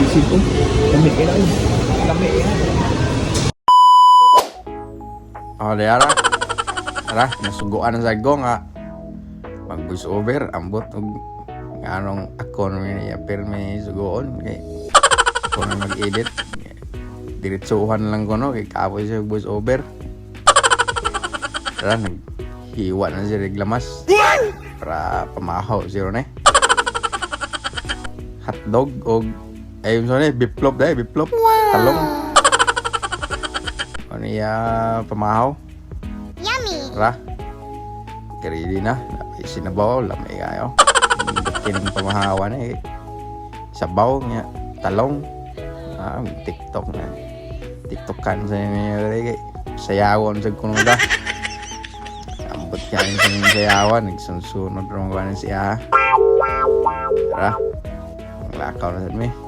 Isip ko. Lami kaya na. Lami kaya. Oh, diara. Tara, nasuguan na sa ko nga. Mag voice over, ambot og anong ako naman niya pirmi suguon kay ako na mag-edit. Diretsuhan lang ko no kay kapoy siya voice over. Tara, naghiwa na siya reglamas. Para pamahaw siya ron eh. Hotdog og ayun sa ni biplop dai, biplop. Talong. Ano iya pamahaw? Yummy! Tara. Ready na. Sinabaw, lamay kayo. Kining pamahawa na eh. Sabaw nga, talong. Ah, TikTok na. TikTok kan sa inyo eh. Sayawan sa kuno da. Ambot kayo sa inyo sayawan. Nagsunsunod rin ko siya. Tara. Ang lakaw na sa mi.